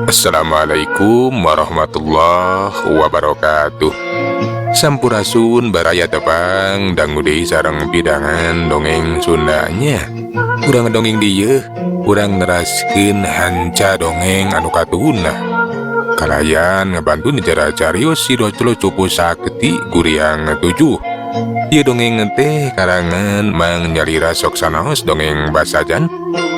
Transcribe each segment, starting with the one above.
Assalamualaikum warahmatullahi wabarakatuh. Sampurasun baraya tepang dangu deui sareng pidangan dongeng Sundanya. Urang dongeng dieu, urang neraskeun hanca dongeng anu katuna. Kalayan ngabantu nyejarah carios si Doclo Cupu Sakti Guriang 7. Ieu dongeng teh karangan Mang Nyalira sok sanaos dongeng basajan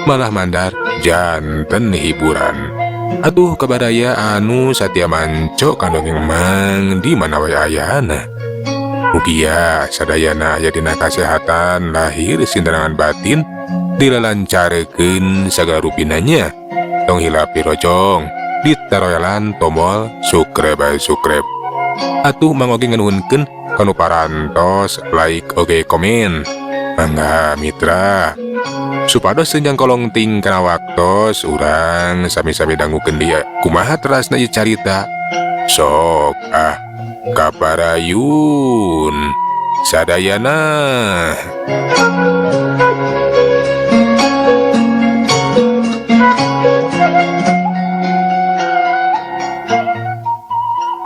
malah mandar janten hiburan. Atuh kabaraya anu satya manco ka dongeng Mang di mana wae ayana. Mugia sadayana aya dina kasehatan lahir sinterangan batin dilalancarkeun sagala rupinanya. Tong hilap dirojong ditaroelan tombol subscribe subscribe. Atuh Mang oge nganuhunkeun kanu parantos like oge komen. Mangga mitra supados teu kolong ting kana waktos urang sami-sami dangukeun dia kumaha terasna ieu carita. Sok ah kaparayun sadayana.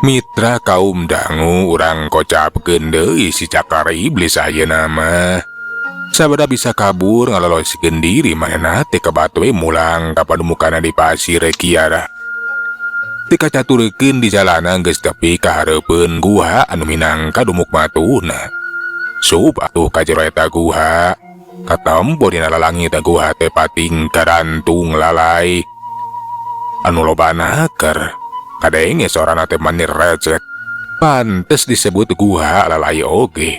Mitra kaum dangu urang kocapkeun deui si cakar iblis ayeuna mah. Sabada bisa kabur ngaloloskeun diri manehna teh kebat we mulang ka padumukana di pasir Kiara. Teu kacaturekeun di jalana geus tepi ka hareupeun guha anu minangka dumuk matuna. Sup atuh ka jero eta guha. Katempo dina lalangit guha teh pating karantung lalai. Anu loba naker. Kadenge sorana teh manir recek. Pantes disebut guha lalai oge.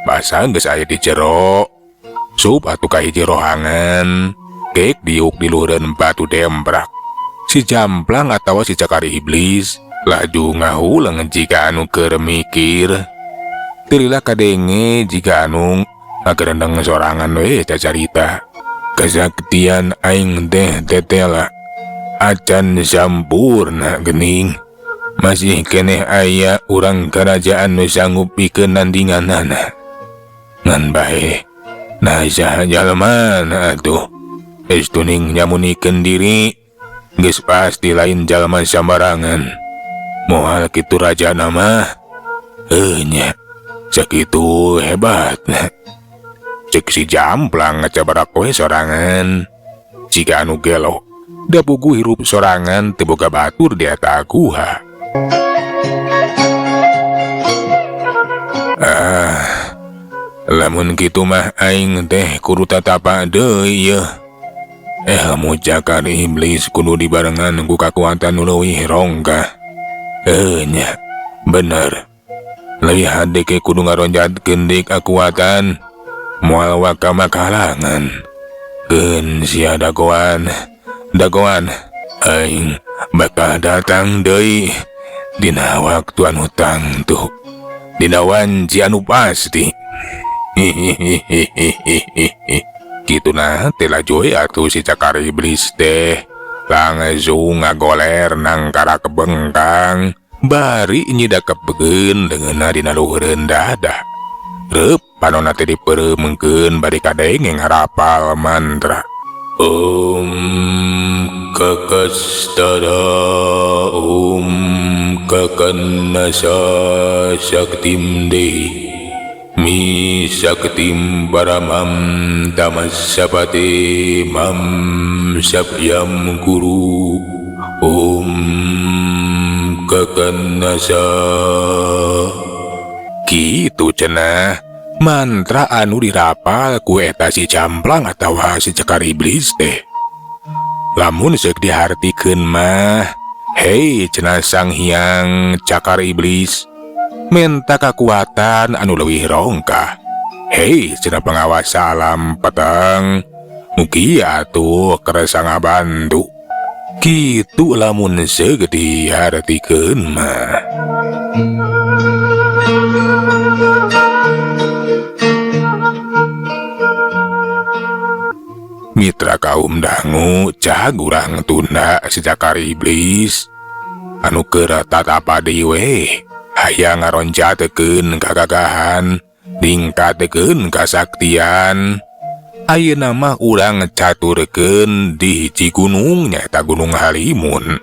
Basa geus aya di jero. Sup atuh ka hiji rohangan. Kek diuk di luhureun batu dembrak. Si jamplang atawa si cakar iblis laju ngahuleng jika anu keur mikir. Teu lila kadenge jika anu ngagerendeng sorangan we cacarita. Kasaktian aing teh tetela acan sampurna gening. Masih keneh aya urang karajaan nu sanggup pikeun nandinganana. Ngan bae nah saha jalmana atuh. Estuning nyamunikeun diri geus pasti lain jalma sambarangan. Moal kitu rajana mah. Heuh nya sakitu hebatna. Cek si jamplang ngacabarak we sorangan. Jika anu gelo da puguh hirup sorangan teu boga batur di eta guha. Ah, lamun kitu mah aing teh kudu tatapa deui yeuh. Ilmu cakar iblis kudu dibarengan ku kakuatan nu leuwih rongkah. Heuh nya, bener. Leuwih hade ke kudu ngaronjatkeun deui kakuatan. Moal waka makalangan. Keun sia dagoan. Dagoan aing bakal datang deui dina waktu anu tangtu. Dina wanci anu pasti. Hihihihihihi. Kitu nah teh laju atuh si cakar iblis teh langsung ngagoler nangkarak bengkang bari nyidakepkeun leungeunna dina luhureun dada. Reup panonna teh dipeureumeungkeun bari kadenge ngarapal mantra. Om kakastada om kakannasa saktim dehi mi saktim paramam tamassapate mam sapyam guru om kakannasa. Kitu cenah mantra anu dirapal ku eta si jamplang atawa si cakar iblis teh. Lamun seuk dihartikeun mah, hei cenah sang hyang cakar iblis menta kakuatan anu leuwih rongkah. Hei cenah pengawasa alam peteng, mugia atuh kersa ngabantu. Kitu lamun seuk dihartikeun mah. Mitra kaum dangu cag urang tunda si cakar iblis anu keur tatapa deui we. Hayang ngaroncatekeun kagagahan, ningkatkeun kasaktian. Ayeuna mah urang caturkeun di hiji gunung, nyaeta Gunung Halimun.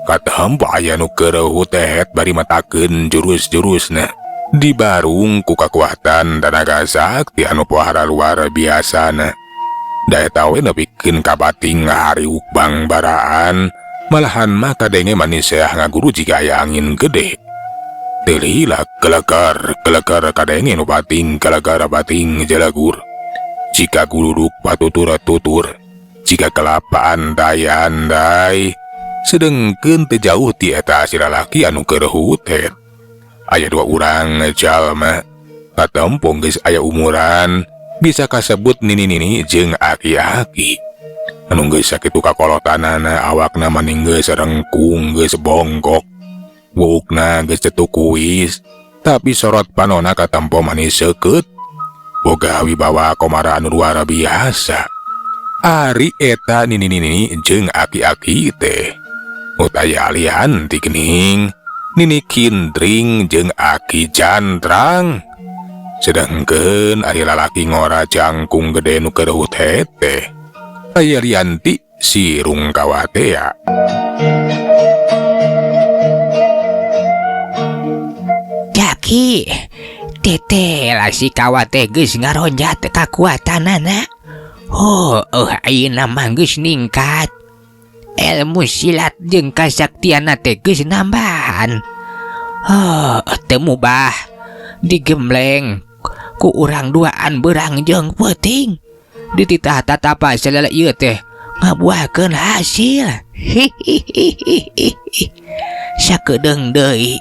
Katempo aya nu keur hutehet bari matakeun jurus-jurusna. Dibarung ku kakuatan tenaga sakti anu pohara luar biasana. Da eta we nepikeun ka bating ngahariuk bangbaraan, malahan mah kadenge manisea ngaguru jiga aya angin gede. Teu lila gelegar gelegar kadenge nu bating gelegar bating jelegur. Jiga guluduk patutur-tutur, jiga kelapa andai-andai. Sedengkeun teu jauh ti eta si lalaki anu keur hutet. Aya dua urang jalma, katempo geus aya umuran, bisa kasebut nini-nini jeung aki-aki. Anu geus sakitu kakolotanana, awakna maning geus rengkung, geus bongkok. Buukna geus teu kuis, tapi sorot panona katempo manis seukeut. Boga wibawa komara anu luar biasa. Ari eta nini-nini jeung aki-aki teh. Nu taya lian ti geuning, Nini Kindring jeung Aki Jantrang. Sedengkeun ari lalaki ngora jangkung gede nu keur hutet teh, aya lian ti si Rungkawa tea. Jaki, teteh lah si Kawa teh geus ngaronjat kakuatanana. Oh, oh ayeuna mah geus ningkat. Ilmu silat jeung kasaktianna teh geus nambahan. Oh, teu mubah digembleng ku urang duaan beurang jeung peuting. Dititah tatapa salala ieu teh ngabuahkeun hasil. Hihihihihi. Sakedeung deui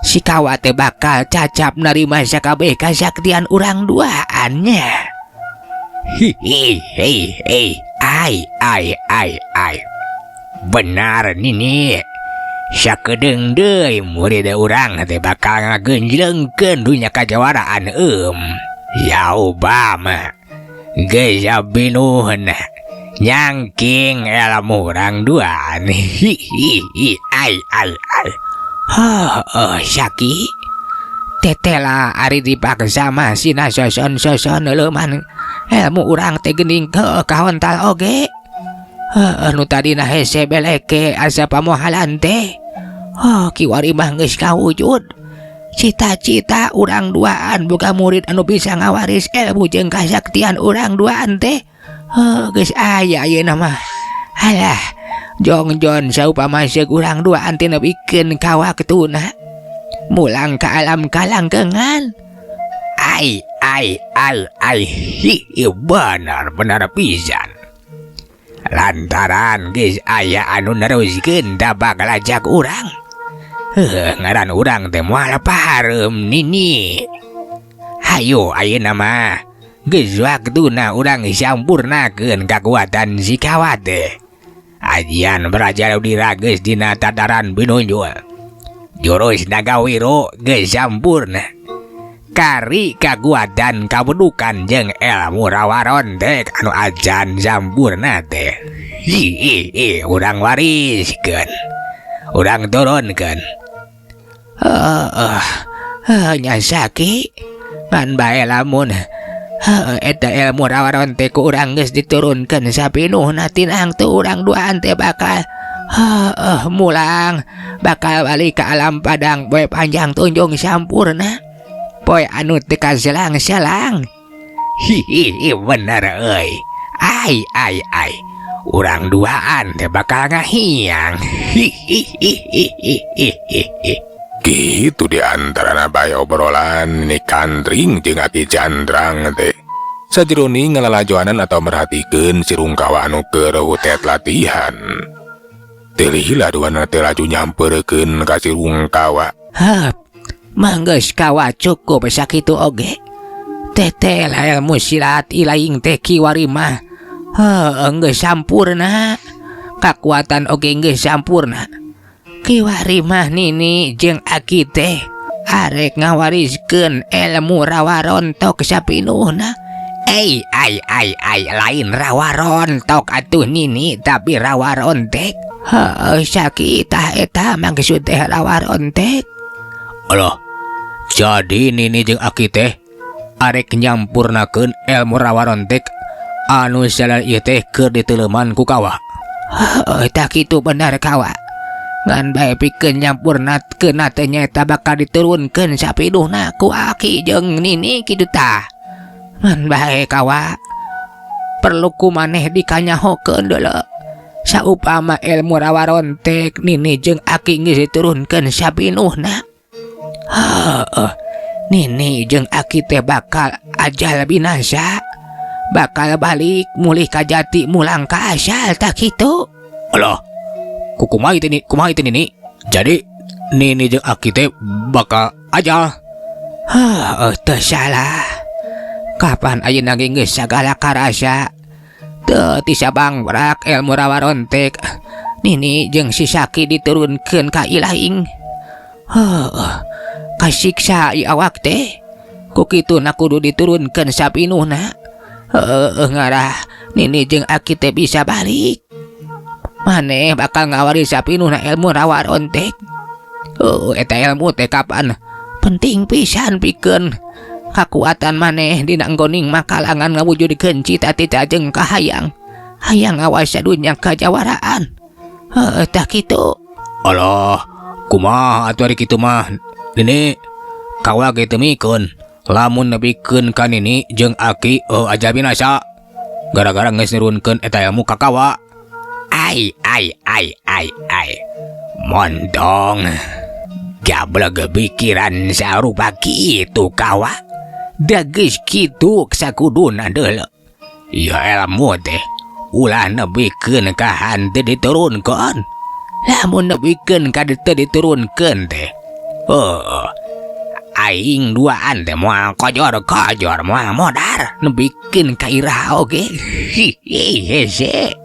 si Kawa teh bakal cacap narima sakabeh kasaktian urang duaannya. Hihihihi. Ai ai ai ai. Benar nini. Sakedeung deui murid urang teh bakal ngagenjlengkeun dunya kajawaraan eum. Ya Obama geus binuhna nyangking ilmu urang duaan. Hihihi. Ai ai ai. Oh, oh, Syaki. Tetela ari dipaksa mah sina soson-soson leuman ilmu urang teh geuning ke kahontal oge. Heuh, nu tadina hese beleke asa pamohalan teh. Oh, kiwari mah geus kawujud. Cita-cita urang duaan boga murid anu bisa ngawaris ilmu jeung kasaktian urang duaan teh. Heuh, geus aya ayeuna mah. Alah, jongjon saupama seuk urang duaan teh nepikeun ka waktuna. Mulang ka alam kalangkengan. Ai ai ai ai. Hi, benar benar pisan. Lantaran geus aya anu neruskeun tabak lajak urang. Heuh, ngaran urang teh moal pahareum nini. Hayo ayeuna mah geus waktuna urang sampurnakeun kakuatan si Kawa teh. Ajian Braja Ludira geus dina tataran binunjul. Jurus Nagawiru geus sampurna. Kari kakuatan kabedukan jeung ilmu rawarontek anu acan sampurna teh. Hi, urang wariskeun. Urang turunkeun. Heuh, heuh nya Saki. Ngan bae lamun heuh eta ilmu rawarontek ku urang geus diturunkeun sapinuhna tinang teu urang duaan teh bakal heuh mulang, bakal balik ke alam padang poe panjang tunjung sampurna. Poe anu teu kaselang-selang. Hihihi, bener euy. Ai ai ai. Urang duaan teh bakal ngahiang. Hihihihihihihi. Gitu di antarana bae obrolan Nini Kandring jeung Aki Jandrang teh. Sajroning ngalalajoanan atau merhatikeun si Rungkawa anu keur hutet latihan. Teu lila duana teh laju nyamperkeun ka si Rungkawa. Heup, manggeus Kawa cukup sakitu oge. Teteh lah ilmu silat ilaing teh kiwari mah. Heuh, geus sampurna. Kakuatan oge geus sampurna. Kiwari mah nini jeung aki teh arek ngawariskeun ilmu rawarontok sapinuhna. Ei, ai ai ai, lain rawarontok atuh nini, tapi rawarontek. Heuh, sakitah eta maksud teh rawarontek. Alah, jadi nini jeung aki teh arek nyampurnakeun ilmu rawarontek anu salila ieu teh keur diteuleuman ku kawa. Heuh, tah kitu bener, kawa. Ngan bae pikeun nyampurnakeun teh nyaeta bakal diturunkeun sapinuhna ku aki jeung nini kitu tah. Ngan bae, kawa, perlu ku maneh dikanyahokeun deuleu. Saupama ilmu rawarontek nini jeung aki geus diturunkeun sapinuhna, heuh, nini jeung aki teh bakal ajal binasa, bakal balik mulih ka jati, mulang ka asal, tah kitu. Alah, ku kumaha itu ni, kumaha itu nini? Jadi nini jeung aki teh bakal ajal? Heuh, teu salah. Kapan ayeuna ge geus sagala karasa. Teu tisabangrak ilmu rawarontek nini jeung si Saki diturunkeun ka ilaing. Heuh, kasiksa ieu awak teh. Ku kituna kudu diturunkeun sapinuhna. Heuh, ngarah nini jeung aki teh bisa balik. Maneh bakal ngawaris sapinuhna ilmu rawarontek. Heuh, eta ilmu teh kapan penting pisan pikeun kakuatan maneh dina enggoning makalangan ngawujudkeun cita-cita jeung kahayang hayang ngawasa dunya kajawaraan. Heuh, tah kitu. Alah, kumaha atuh ari kitu mah? Nini, kawa ge teu mikeun lamun nepikeun ka nini jeung aki ajal binasa gara-gara geus nurunkeun eta ilmu ka kawa. Ai ai ai ai ai, montong gablek pikiran sarupa kitu, kawa. Da geus kitu sakuduna deuleu. Ieu ilmu teh ulah nepikeun ka hanteu diturunkeun. Lamun nepikeun ka teu diturunkeun teh, heuh, aing duaan teh moal kojor-kojor, moal modar nepikeun ka iraha oge. Hese.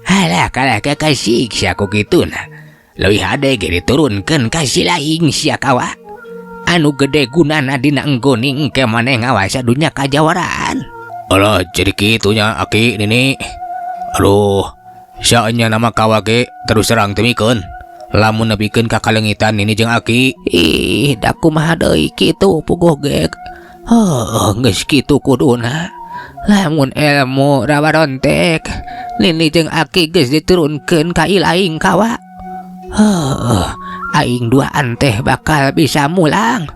Alah, kalah ka kasiksa ku kituna. Leuwih hade ge diturunkeun ka si laing sia, kawa. Anu gede gunana dina enggoning ke maneh ngawasa dunya kajawaraan. Alah, jadi kitunya aki nini. Aduh, saenya nama kawa ge terus terang teu mikeun lamun nepikeun ka kalengitan nini jeung aki. Ih, da kumaha deui kitu puguh ge. Heuh, geus kitu kuduna. Lamun ilmu rawarontek nini jeung aki geus diturunkeun ka ilaing, kawa. Heuh, aing duaan teh bakal bisa mulang.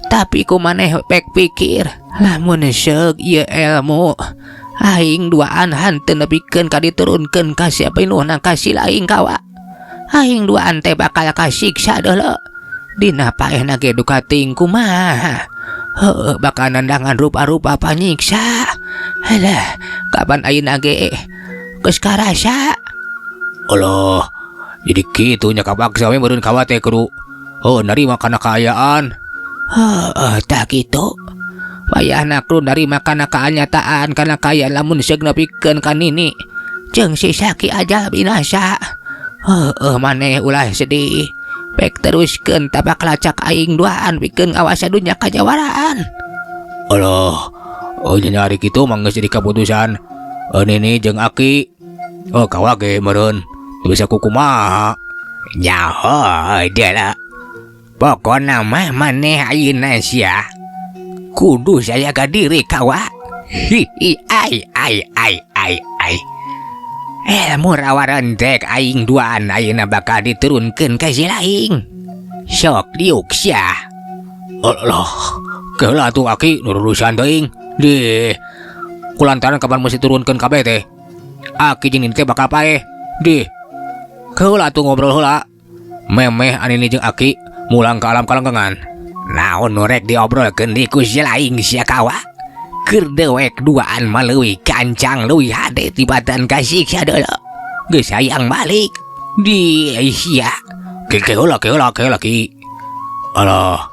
Tapi ku maneh pek pikir, lamun seug ieu ilmu aing duaan hanteu nepikeun ka diturunkeun ka sapinuhna ka si laing, kawa. Aing duaan teh bakal kasiksa deuleu. Dina paehna ge duka ting kumaha. Heuh, bakal nandangan rupa-rupa panyiksa. Alah, kapan ayeuna ge geus karasa. Alah, jadi kitu nya, kapaksa we meureun kawa teh kudu oh narima kana kaayaan. Heuh, tah kitu. Wayahna kudu narima kana kaanyataan, kana kaayaan lamun seug nepikeun ka nini jeung si Saki ajal binasa. Heuh, maneh ulah sedih. Pek teruskeun tapak lacak aing duaan pikeun ngawasa dunya kajawaraan. Alah, oh nya ari kitu mah geus jadi kaputusan nini jeung aki. Oh, kawa ge meureun teu bisa kukumaha. Nyaho deuleu. Pokona mah maneh ayeuna sia kudu sajaga diri, kawa. Hi hi ai ai ai ai ai. Ilmu rawarontek aing duaan ayeuna bakal diturunkeun ka si laing. Sok diuk sia. Alah, keula atuh aki, nururusan teuing. Di kulantaran kapan mesti turunkeun kabeh teh, aki jeung nini teh bakal paeh. Di keula atuh ngobrol heula. Memeh anini jeung aki mulang ke alam kalengkengan. Naon nu rek diobrolkeun di ku si laing sia, kawa? Keur dewek duaan mah leuwih gancang, leuwih hade tibatan kasiksa deuleu. Geus hayang balik. Di sia. Ke heula, ke heula, ke heula, ki. Alah,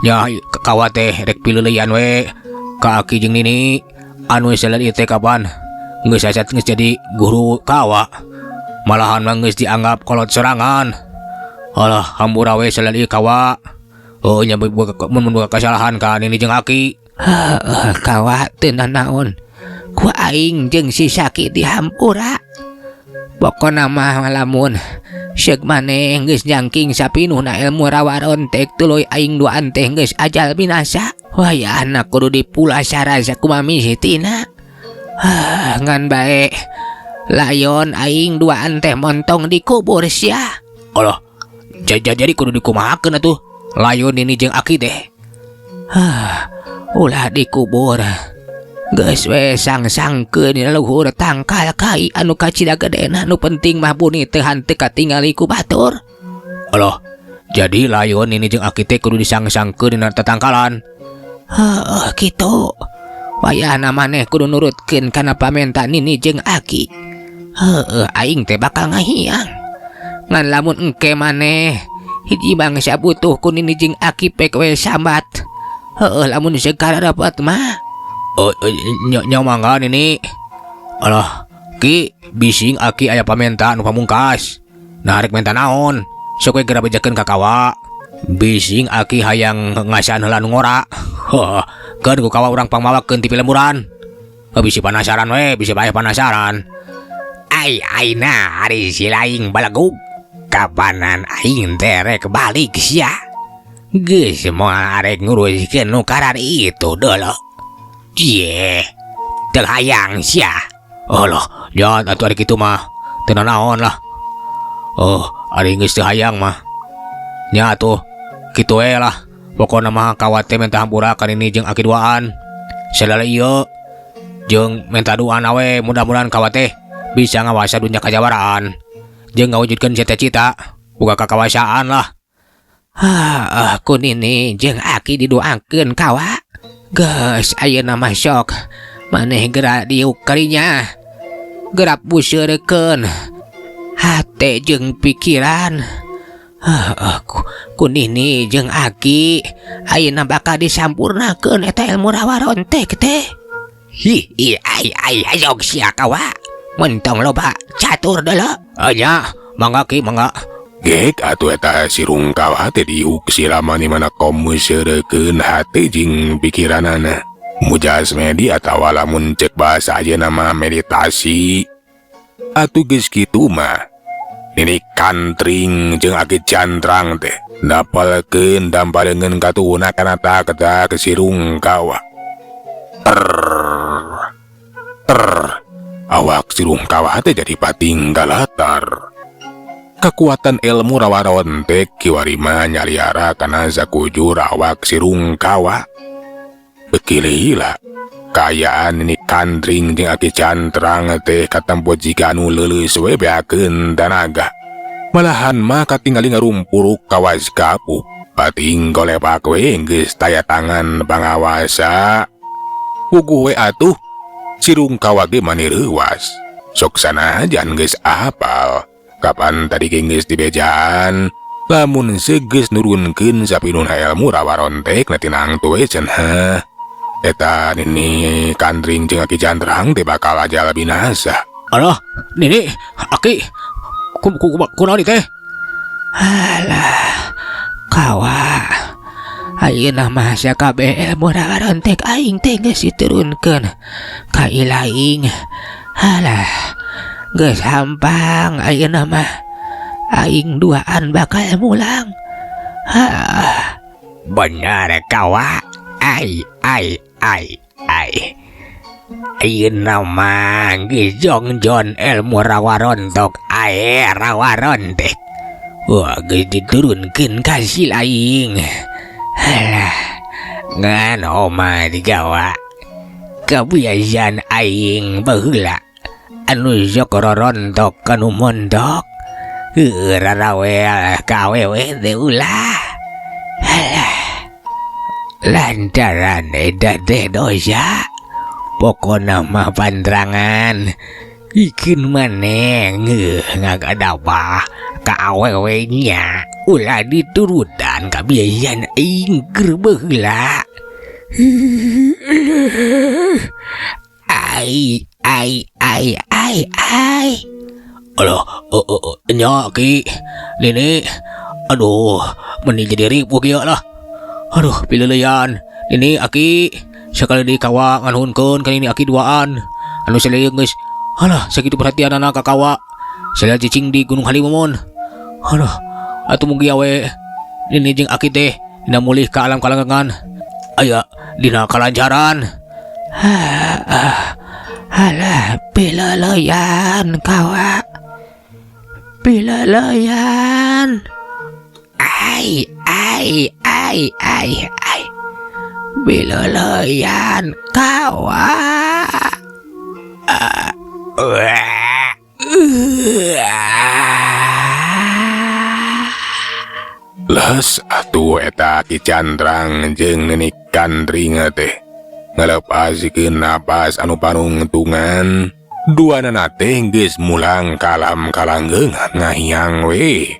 nya kawa teh rek pileulian we ka aki jeung nini anu selain ieu teh kapan geus asat geus jadi guru kawa. Malahan mah geus dianggap kolot sorangan. Alah, hampura we selain ieu kawa. Oh nya, mun boga kesalahan ka nini jeung aki. Heuh, kawa, teu nanaon. Ku aing jeung si Saki dihampura. Pokona mah lamun seuk maneh geus jangking sapinuhna ilmu rawarontek tuluy aing duaan teh geus ajal binasa. Wayahna kudu dipulasara sakumaha misitina. Ah, ngan bae layon aing duaan teh montong dikubur sia. Alah, jadi kudu dikumahakeun atuh layon nini jeung aki teh. Hah, ulah dikubur. Geus we sang-sangkeun dina luhur tangkal kai anu kacida gedena, nu penting mah buni teu hanteu katingali ku batur. Alah, jadi layon nini jeung aki teh kudu disang-sangkeun dina tetangkalan. Heuh, kitu. Wayahna maneh kudu nurutkeun kana pamenta nini jeung aki. Heueuh, aing teh bakal ngahiang. Ngan lamun engke maneh hiji bangsa butuh ku nini jeung aki pek we sambat. Heueuh, lamun segala dapat mah. Oh, nya mangga nini. Alah, ki bising aki aya pamenta nu pamungkas. Nah, rek menta naon? Sok we geura bejakeun ka kawa. Bising aki hayang ngasaan heula nu ngora. Heuh, keun ku kawa urang pangmawakeun ti pilemburan. Heuh, bisi penasaran we, bisi bae penasaran. Ai ai na ari si laing balagug. Kapanan aing teh rek balik sia. Geus moal arek nguruskeun nu karar itu deuleu. Cie, teu hayang sia. Alah, jangan atuh ari kitu mah. Teu nanaon lah. Oh, ari geus teu hayang mah. Nya atuh, kitu we lah. Pokona mah kawa teh minta hampura ka nini jeung aki duaan. Sadala ieu jeung minta doana we mudah-mudahan kawa teh bisa ngawasa dunya kajawaraan. Jeung ngawujudkeun cita-cita boga kakawasaan lah. Hah, ku nini jeung aki didoakeun kawa. Geus ayeuna mah sok maneh geura diuk karinya. Gerap buseurekeun hate jeung pikiran. Heuh, ku nini jeung aki ayeuna bakal disampurnakeun eta ilmu rawarontek teh. Hi, hi, ai, ai, hayog sia kawa. Mentong loba catur deuleu. Nya, mangga ki, mangga. Gek atuh eta sirung kawa teh diuk silama di mana komuseurekeun hate jeung pikiranana. Mujas medi atawa lamun cek bahasa ayeuna mah meditasi. Atuh geus kitu mah. Nini kantring jeung aki cantrang teh napalkeun dampareungeun katuhuna kana takta ke sirung kawa. Ter, ter, awak sirung kawa teh jadi pating galatar. Kekuatan ilmu rawarontek kiwari mah nyaliara kana sakujur awak sirung kawa. Beuki lila kaayaan nini kantring jeung aki cantrang teh katempo jiga anu leuleus we beakeun tanaga. Malahan mah katingali ngarumpuruk kawas kapuk. Pating golepak we geus taya tangan pangawasa. Puguh we atuh sirung kawa ge mani reuwas. Sok sanajan geus apal. Kapan tadi ge geus dibejaan, lamun segeus nurunkeun sapinuna ilmu rawarontek na tinang tuwe cenah. Eta nini kantring jeung aki cantrang teh bakal ajal binasa. Alah, nini, aki, kunaon ieu teh? Alah, kawa. Ayeuna mah sakabeh ilmu rawarontek aing teh geus diturunkeun ka ilaing. Alah, geus hampang ayeuna mah. Aing duaan bakal mulang. Hah. Bener kawa. Ai, ai, ai, ai. Ayeuna mah geus jongjon ilmu rawarontok ae rawarontek. Wah, geus diturunkeun ka si laing. Alah, ngan oma digawa. Kebiasaan aing baheula anu sok rorontok kanu mondok. Heueuh, rarawel ka awewe teh ulah. Alah, lantaran eta teh dosa. Pokona mah pantrangan ikeun maneh ngeuh ngagadabah ka awewe nya. Ulah diturutan kabiasaan aing keur baheula. Ai, ai, ai, ai, ai. Alah, nya ki, nini, aduh, meni jadi ripuh kieu lah. Aduh, pileuleyan. Nini aki, sekali di kawa nganuhunkeun ka nini aki duaan. Anu saleuyeung geus, alah, sakitu perhatianana ka kawa. Salila cicing di Gunung Halimun. Aduh, atuh mugi we nini jeung aki teh dina mulih ka alam kalanggengan aya dina kalancaran. Alah, pileleyan kawa, pileleyan. Ai ai ai ai ai, pileleyan kawa. Ah, wah, uh. Les atuh eta Ki Candrang jeung Nini Kandring teh ngalepaskeun napas anu panungtungan. Duanana teh geus mulang ka alam kalanggeungan ngahiang we.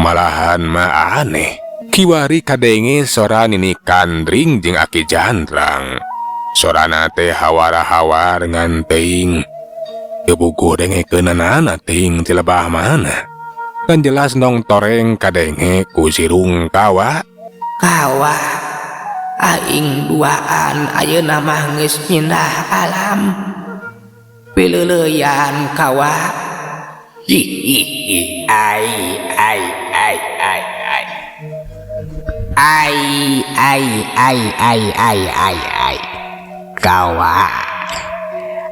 Malahan mah aneh. Kiwari kadenge sora Nini Kandring jeung Aki Candrang. Sorana teh hawara-hawar ngan teuing. Teu puguh dengekeunana teuing ti lebah mana. Kan jelas nong toreng kadenge ku si Rungkawa. Kawa, aing duaan ayeuna mah geus pindah alam. Pileuleyan kawa. Hi hi hi, ai ai ai ai ai. Ai ai ai ai ai ai ai. Kawa.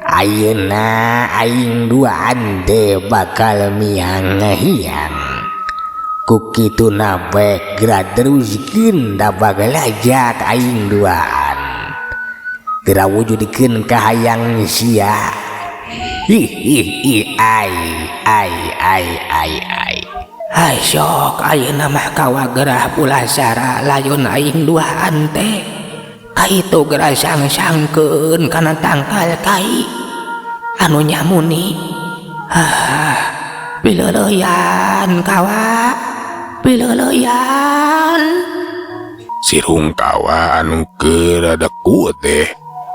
Ayeuna aing duaan teh bakal miang ngahiang. Ku kituna bae geura teruskeun da bagalajak aing duaan. Geura wujudkeun kahayang sia. Hi hi hi, ai ai ai ai ai. Hai sok ayeuna mah kawa gerah pulasara layon aing duaan teh. Kaitu gerah sang-sangkeun kana tangkal kai anu nyamuni. Ah, pileuleyan kawa, pileuleyan. Si Rungkawa anu keur deku teh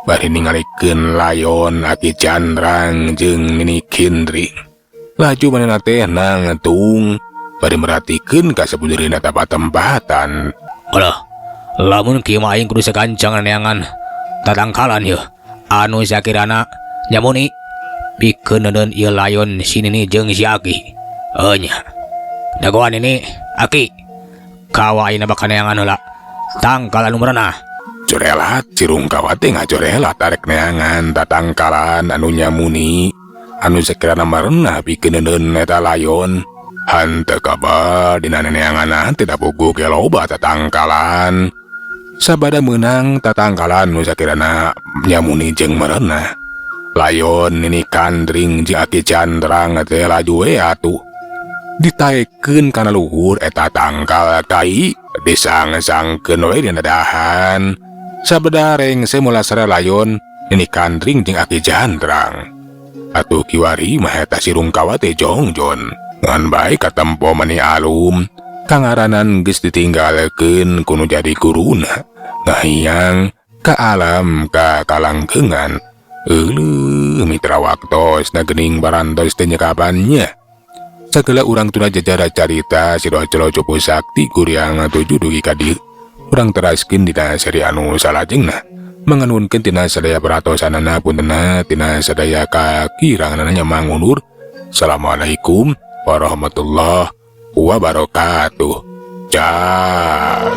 bari ningalikeun layon Aki Candrang jeung Nini Kindring. Laju manehna teh nangtung bari merhatikeun ka sabujurna patempatan. Alah, lamun kieu mah aing kudu sagancang neangan tatangkalan yeuh anu sakirana nyamuni pikeun neuneun ieu layon si Nini jeung si Aki. Heuh nya. Dagoan ini Aki. Kawa ayeuna bakal neangan heula tangkal anu merenah. Corelat si Rungkawa teh ngacorelat arek neangan tatangkalan anu nyamuni anu sakirana merenah pikeun neuneun eta layon. Henteu kabar dina neangan teh da puguh ge loba tatangkalan. Sabada meunang tatangkalan nu sakirana nyamuni jeung merenah. Layon Nini Kandring jeung Aki Candrang teh laju we atuh. Ditaekeun kana luhur eta tangkal kai, disang-sangkeun we dina dahan. Sabada rengse mulasara layon Nini Kandring jeung Aki Candrang. Atuh kiwari mah eta si Rungkawa teh jongjon. Ngan bae katempo mani alum, kangaranan geus ditinggalkeun ku nu jadi guruna. Ngahiang ka alam ka kalangkeungan. Euleuh mitra waktos na geuning barantos teh nyekapannya. Sagala urang tuna jajara carita si Rocolo Cupu Sakti Guriang 7 dugi ka dieu. Urang teraskeun dina seri anu salajengna. Manganuhunkeun tina sadaya peratosanana puntenna tina sadaya kakiranganana nya mangunur. Assalamualaikum warahmatullahi wabarakatuh. Cat.